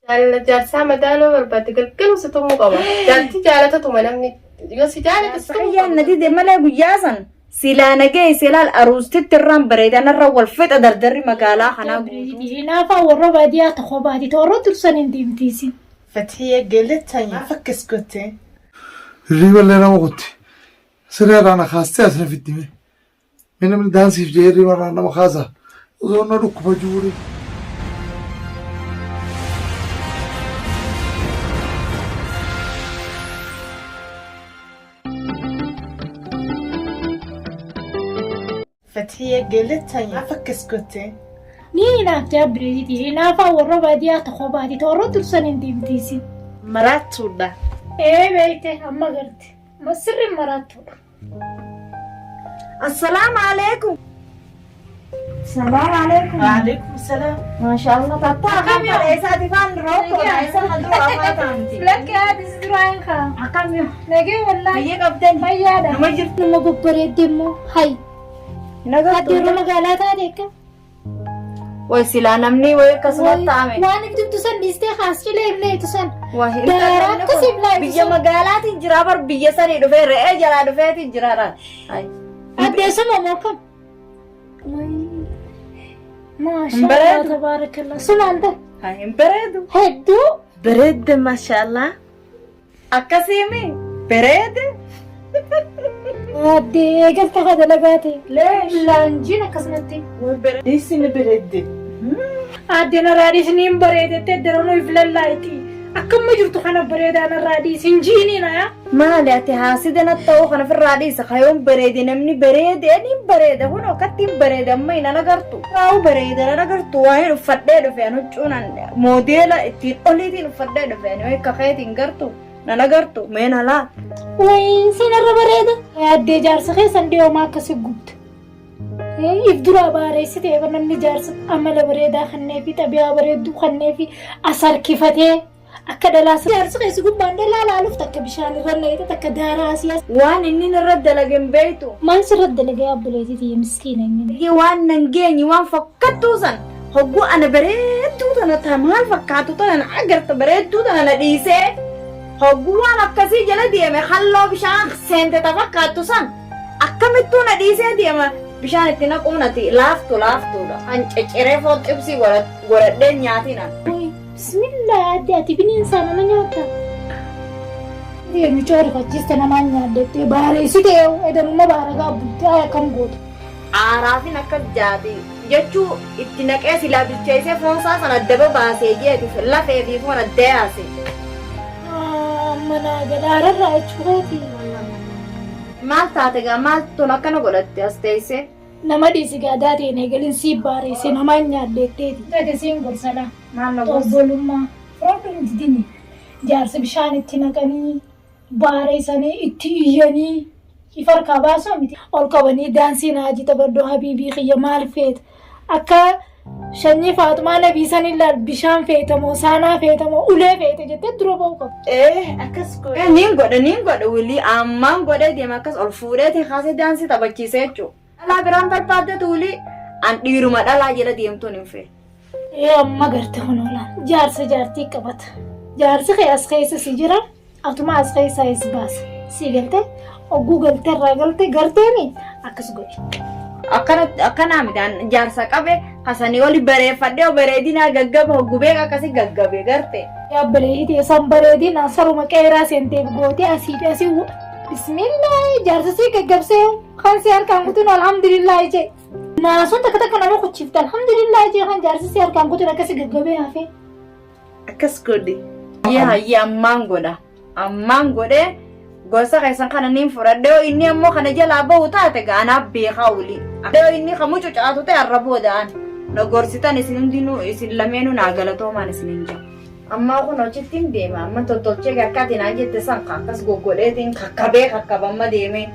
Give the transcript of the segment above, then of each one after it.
Jaalala jaarsaa madaaluu barbaadde galgaluu si tumuu qaba. Jaartii jaalata tuma namni yoo si jaalate si tumuu Kiyyaan qaba. na dide malee guyyaa san silaa na geesse laal aruustitti irraan bareedan irra wal fixa dardarri magaalaa kanaa guutuu. Hinaafaa warra baadiyyaa tokko baati toorra dursan hin deemtiisin. Fathiya geellattan maaf akkas gotte? Hirriiba illee nama kutti. Siree irraa na kaastee as na fiddi mee. Mee namni daansiif jedhee hirriiba irraa nama kaasa. Osoo na dhukkuba jiru. Fathiya geellattan maaf akkas gotte? Ni hinaafte abbireetiiti. Hinaafaa warra baadiyyaa tokko baati toorra dursan hin deemtiisin. Maraattuudha. Ee beekte amma garte. Sirri maraattuudha. Assalaamu alaikum. Salaam alaikum. Waalaikum salaam. Maashaallah tattaa Akkam yoo? afaan eessaati faan rookkoodha eessa kan dura afaan taanti. Lakki haadhi si duraa hin kaa. Akkam yoo? Nagee wallaahi. Fayyee qabdan. Fayyaadha. Nama jirtu. Nama babbareedde immoo hayi. Nagartuu. Adde yeroo magaalaa taate akka. Way silaa namni way akkasuma taa'ame. Waan ibdibdu san dhiistee kaas cilee ibnee itu san. Waa hin Daaraa taane akkas kun iblaa biyya ibsu. magaalaatiin jira bar biyya sanii dhufee re'ee jalaa dhufeetiin jira dha. Addeessuma moo kam? Maashaa Hin bareedu. Allah tabaarakallah. Sumaan ta'e Hin bareedu. hedduu Bareedde maashaallah. Akkasiimi bareede. Addee galta ka dalagaa ta'e. Laanjiin akkasumatti. Dhiisni bareedde. Addee narraa dhiisni hin bareedettee daranuu if lallaayiti. Akkamma jirtu kana bareedaa narraa dhiisi hin jiiniina yaa. Maali ati haasida na ta'uu kana ofirraa dhiisa kayoon bareede namni bareede ani hin bareeda kun akkatti hin bareeda amma hin agartu. Raa'u bareeda nan agartu waa hin uffadhee dhufe an huccuun an moodeela ittiin oliitiin uffadhee dhufe ani akka keetiin gartu nan agartu mee na laa. Wayi sinarra bareeda. Addee jaarsa keessan deemaa akkasi gubda. If duraa baareessite namni jaarsa amala bareedaa kannee fi xabiyaa bareedduu kannee fi as harkifatee akka dhalaa jaarsa keessa gubbaan dhalaa laaluuf takka bishaan irra naqxe takka daaraa asii as. Waan inni narra dalage hin beektu. Maal sirra dalagee abboleetii tiyya miskiina inni. Waan nan geenye waan fokkattuu san hogguu ana bareedduu tana ta maal fakkaatu tana na agarta bareedduu tana na dhiisee hogguu waan akkasii jala deeme halloo bishaan seente ta fakkaattu san akkamittuu na dhiisee deema bishaan itti naquun ati laaftu laaftuudha. An cecceree foon xibsii godhadhee nyaatiin an. Bismillah adde ati bineensaa nama nyaatta. Mucoo rifachiiste namaan nyaaddettee baareessite edanuma baaragaa buttee ay akkam goota. Aaraafin akkas jaati jechuu itti naqee silaa bilcheessee foon isaa sana adda baasee jeeti lafee fi foon adda yaase. Mana gadaararraa jechuureeti. Maal taate gaa maal tun akkana godhatte as teessee? Nama dhiisi gaadaa ta'e eegalin sii baareessee namaan nyaaddeetteeti. Gadi siin gorsadha. Maal na gorsa? Obbolummaa. Roobni hin didini. Jaarsa bishaan itti naqanii baareessanii itti iyyanii if harkaa baasuu miti. Ol qabanii daansii naajii taphadhu habiibii kiyya maal feeta? Akka shanyii Faaxumaa Nabii san ilaal bishaan feetamoo saanaa feetamoo ulee feete jettee dura ba'uu qabu. Ee akkas godhe. Niin godhe niin godhe wilii ammaan godhee deema akkas ol fuudheeti kaasee daansii taphachiisee jechuudha. Dhalaa biraan barbaadde wilii an dhiiruma dhalaa jala deemtuun hin fe'e. Ee amma garte kun oolaan jaarsa jaartii qabata. Jaarsi kee as keessa si jira atuma as keessaa is baasa. Si galte ogguu galte irraa galte garteeni akkas godhe. Akkana akkanaa miti an jaarsa qabe hasanii oli bareeffadhee bareedinaa gaggaba hoggubee akkasi gaggabe garte. Yaa bareedee san bareedina saruma qeeraa seenteef gootee asii fi asii bismillah jaarsa si gaggabsee kan si harkaan kutuun alhamdulillah jee. Naasuun takka takka nama kuchifte alhamdulillah jee kan jaarsi si harkaan kutuun akkasi gaggabee hafee. Akkas godhe. Yaa hayyee ammaan godha. Ammaan godhee gorsa keessan kana niin fudhadhe yoo inni ammoo kana jalaa bahu taate gaa anaaf beekaa wuli. Yoo inni kan mucucaatu ta'e arra booda'an. Na gorsitan isin hundinuu isin lameenuu naa galatoomaan isin hin jiru. Ammaa kun hojiitti deema amma tottolchee akka ati naan jette san akkas goggodheetiin kakkabee kakkabamma deemee.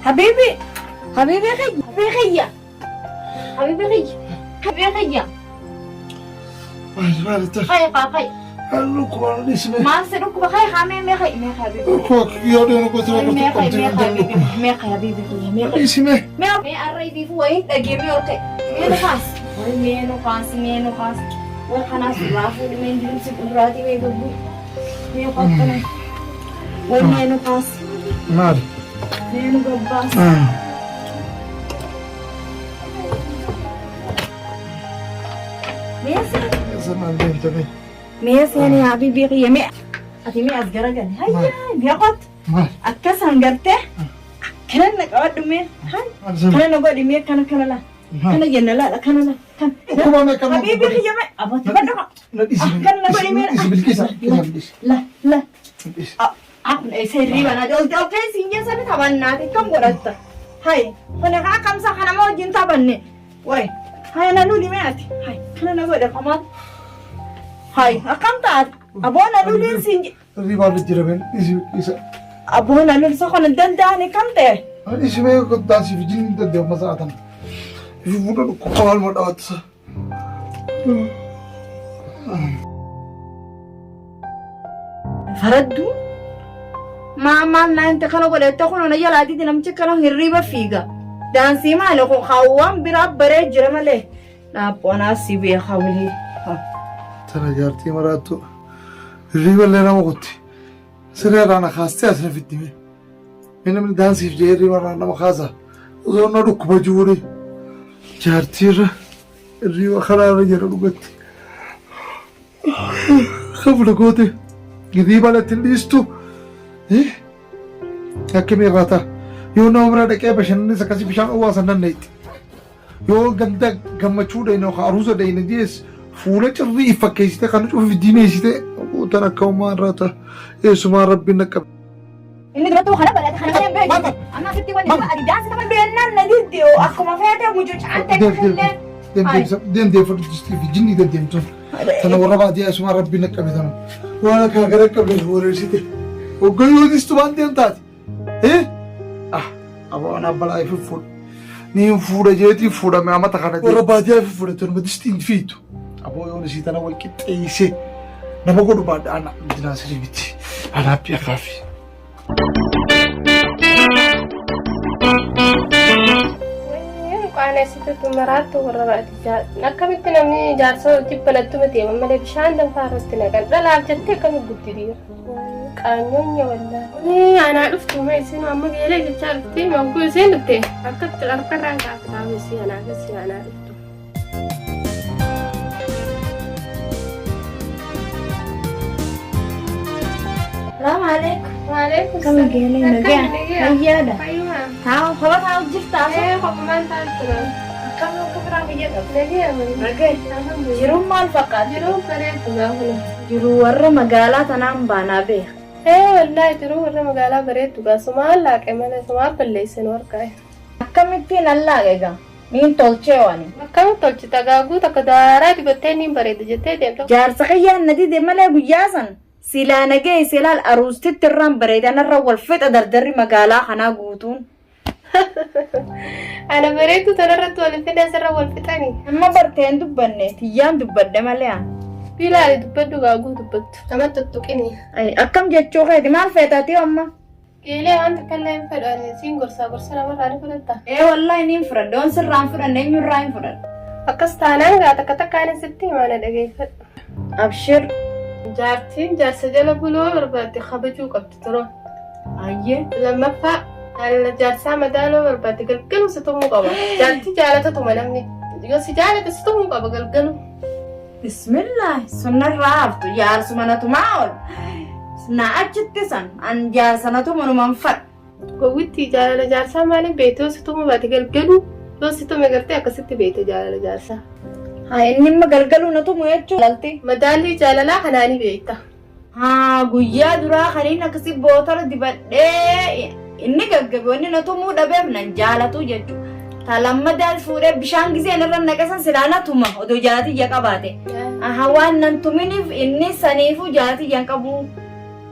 Habibi. Habibi kiyya. Habibi kiyya. Habibi kiyya. Habibi kiyya. Maali maali ta'a. Khayi kaa khayi. Dhukkuba dhiisme. Maal si dhukkuba khayi kaa mee mee khayi mee habibi. Dhukkuba yoo deemu gosa Mee tokko khayi qabdi mee hin habibi dhukkuba. mee habibi kiyya mee khayi. Dhiisme. Mee mee arra ifiifu wayiin dhagee mee ol ka'e. Mee nu kaas. Wayi mee nu kaas mee nu kaas. Wayi kanaas irraa fuudhi mee dirimsi dhurraatii mee gabbu. Mee qottana. Wayi mee nu kaas. Maali? Mee nu gabbaas. Mee seen. Sanaan deemtame. Mee seeni habibi kiyya mee. Ati mee as garagali. Hayyaa mee qottu. Maali? Akkas hangartee akkana na qabadhu mee. Hay. Maali sana? Kana na godhi mee kana kana laa. Kana jenna laala kana laa. Kana. Dhukkuba mee kana? Habibi kiyya mee. Aboti badhu. Na dhiisi. Akkana na godhi mee. Dhiisi bilqisa. Bilqisa. La la. Dhiisi. Akkuma hirriba na ol ol keessi hin jeessani taphannaati akkam godhatta. Hay kana kaa kamsa kana ma wajjin taphanne. Way hay na luli mee ati. Hay kana na godhe qomaan. Hay akkam taate. Aboo na luliin siin Hirribaa jira mee dhiisi bilqisa. Aboo na luli soqon hin danda'ani kam ta'e. Dhiisi mee daansiif jinni hin danda'u masaa tan. Fuudha dhukkuba maaluma dhawattisa. Faradduu maa maal naa inta kana godhatte kun na jalaa didi namichi kana hirriba fiiga. Daansii maali kun kaawwan biraa baree jira malee. Dhaabboonaa si beeka wulii. Tana jaartii maraattu hirriba illee nama kutti. Siree irraa na kaastee as na fiddi mee. Mee namni daansiif jee hirriba irraa nama kaasa. Osoo na dhukkuba jiruuri. Jaartii irra hirriba karaa irra jira dhugatti. Kabla goote hirriba natti hin dhiistu. Akkamii irraa ta'a? Yoo nama bira dhaqee bashannannis akkasii bishaan owwaasan dandeetti. Yoo ganda gammachuu dhayne yookaan aruusa dhayne jees fuula cirrii if fakkeessite kan cufuuf diimeessite tan akka uumaa irraa ta'a. Eessumaan rabbiin na qabe. Inni durattuu kana balate kana malee hin beeku. Amma asitti wanni nama ati daansi tapha beennaan na didde akkuma feete mucucaan ta'e illee. Deem deeffadhu distii fi jinni deddeemtuun. Tana warra baadiyyaa eessumaan rabbiin na qabe tana. Waan akka gara qabde wareessite. Hoggayyoo distu waan deemtaati. Ah, aboo abbalaa ifi fuudha. Ni fuudha jeetii fuudhame amata kana. Warra baadiyyaa ifi fuudha tanuma distiin fiitu. Aboo yoon isii tana wal qixxeessee nama godhu baadha ana dinaa sirii miti. Anaappi akaafi. Qaaneessitu maraattu warra baadiyyaa. Akkamitti namni jaarsa jibba natti miti malee bishaan danfaa irratti naqan. Dhalaaf jettee akkamitti guddidii? Qaanyoon wallaa. Anaa dhuftu mee isin amma geelee jechaa dhufte magguu isheen dhufte akkatti harkarraa kaaftaa isii anaa isii anaa dhuftu. Salaamu alaikum. Waalaikum Akkam geelee nagaa. Fayyaadha. Fayyumaa. Taa'u kopha taa'u jirtaa? Ee kophumaan taa'u jira. Akkam akka biraa fayyaa qabu. Nagee amani. Nagee. Jiruun maal fakkaata? Jiruun bareedu gaafa. Jiruu warra magaalaa tanaan baanaa beeka. Ee wallaahi jiruu warra magaalaa bareedu gaa sumaan laaqe malee sumaan balleessin warqaa. Akkamittiin allaaqe egaa? Niin tolchee wani. Akkamitti tolchita gaaguu takka daaraa dibattee niin bareeda jettee deemta. Jaarsa kiyyaan na dide malee guyyaa san silaa nagee silaal aruustitti irraan bareedan irra wal fixa dardarri magaalaa kanaa guutuun. Ana bareedu tanarratti wal fida asirra wal fixani. Amma barteen dubbanne tiyyaan dubbadde malee an. Bilaali dubbadhu gaaguu dubbattu. Nama tuttuqini. Ay, Akkam jechuu keeti maal feetaati amma? Geelee waan takka illee hin fedhu ani siin gorsaa gorsa namarraa ni fudhatta. Ee wallaahi niin fudhadhe waan sirraa hin fudhanne eenyurraa hin fudhadhe. Akkas taanaan gaa takka takkaan sitti himaa na dhageeffadhu. Abshir. Jaartiin jaarsa jala buloo barbaadde kabajuu qabdi turoo. Ayyee. Lammaffaa jaalala jaarsaa madaaloo barbaadde galgaluu si tumuu qaba. Jaartii jaalata tuma namni yoo si jaalate si tumuu qaba galgaluu. Bismillah sunnarraa haftu jaarsuma na tumaa ol. Na achitti san an jaarsa na tumu numan fadhu. Gowwitti jaalala jaarsaa maaliif beekte yoo si tumuu baate galgaluu yoo si tume gartee akkasitti beekte jaalala jaarsaa. Haa inni imma galgaluu na tumu jechuun lalti. Madaallii jaalalaa kanaanii beekta. Haa guyyaa duraa kan inni akkasii bootara dibadhee inni gaggabe wanni na tumuu dhabeef nan jaalatu jechuudha. Ta lammadaa fuudhee bishaan giseen irra naqasan silaa na tuma odoo jaalatiyya qabaate. Aha waan nan tuminiif inni saniifuu jaalatiyya hin qabu.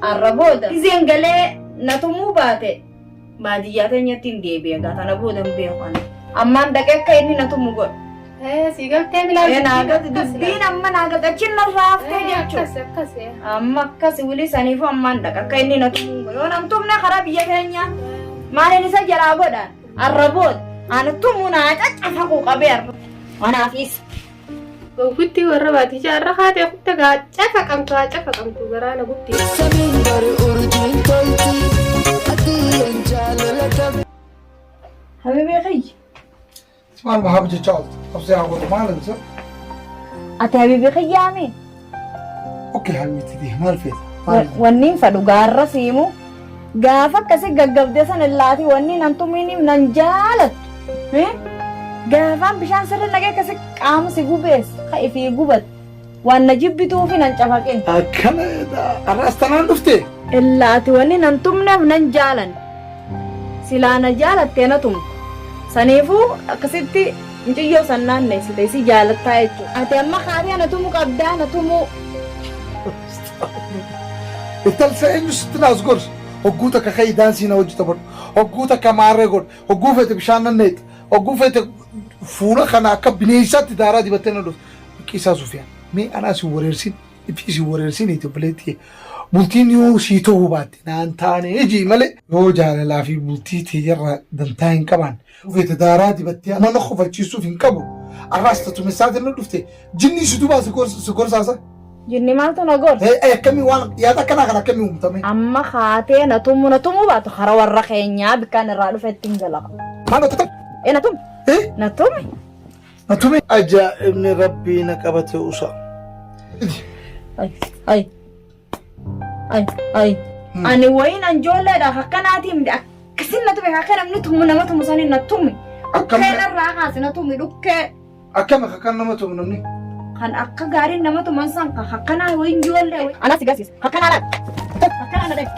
Arra booda giseen galee na tumuu baate. Baadiyyaa teenyatti hin deebi'e gaa tana booda hin beeku ani. Ammaan dhaqee akka inni na tumu godhu. Si galtee milaan. Ee naa galte dubbiin amma naa galte achi narraa haftee jechuudha. Akkas akkas. Amma akkas wili saniifuu ammaan dhaqa akka inni na tumu godhu. Yoo nan tumne karaa biyya keenyaa maaliin isa jalaa godhaan arra booda ana tumu naa caccafaquu qabee arra. Anaaf isa. Gowwitti warra baadiyyaa irra haatee kutta gaa cafa qabdu haa cafa qabdu garaana gutti. Samiin bari urjiin tolti adiin jaalala qabdi. Habibee kiyya. Maal mahaab jechaa oolta? Obsee haa godhu maal ibsa? Ati habibee kiyyaami. Okay habiibti maal feeta? Maal? Wanniin fadhu gaarra siimu gaafa akkasi gaggabdee sana laati wanni nan tumiiniif nan jaalattu. Gaafaan bishaan sirri naqee akkasi qaama si gubees ifii gubat waan na jibbituufi nan cafaqin. Akkana har'as tanaan dhufte? Illaati wanni nan tumneef nan jaalan. Silaa na jaalattee na tumtu. Saniifuu akkasitti mucayyoo san naanneessite si jaalattaa jechuudha. Ati amma kaatee na tumu qabdaa na tumuu. Intalsa eenyu sitti naas gorsu? Hogguu takka ka'ii daansii na hojii taphadhu. Hogguu takka maarree godhu. Hogguu feete bishaan nan neexa. Hogguu feete fuula kana akka bineensaatti daaraa dibattee na dhuftu. Qisaa Sufiyaan. Mee anaa si wareersin. Ifi si wareersin itti obboleetti. Bultiin yoo sii ta'uu baatte naan taane iji malee. Yoo jaalalaa fi bultii teeyyarraa dantaa hin qabaan. Feete daaraa dibattee mana kofalchiisuuf hin qabu. Arraas tatumessaatiin na dhufte. Jinni si dubaa si gorsaasa. Jinni maaltu na gorsa? Akkamii waan yaada akkanaa kan akkamii uumtame? Amma kaatee na tumu na tumuu baatu karaa warra keenyaa bikkaan irraa dhufe ittiin galaqa. Maal hojjetan? Ee na tumi. Eh? Na tumi. Na tume. Ajaa'ibni rabbii na qabate usa. Ay ay ay ay. Ani wayiin anjoolleedha akkanaatiin miti akkasin na tume akka namni tumu nama tumu saniin na tumi. Akkam Dhukkee narraa kaase na tumi dhukkee. Akkam akkan nama tumu namni? Kan akka gaariin nama tuman san kan akkanaa wayiin ijoollee. Anaa si garsiisa. Akkanaa laata. Akkanaa na dhabe.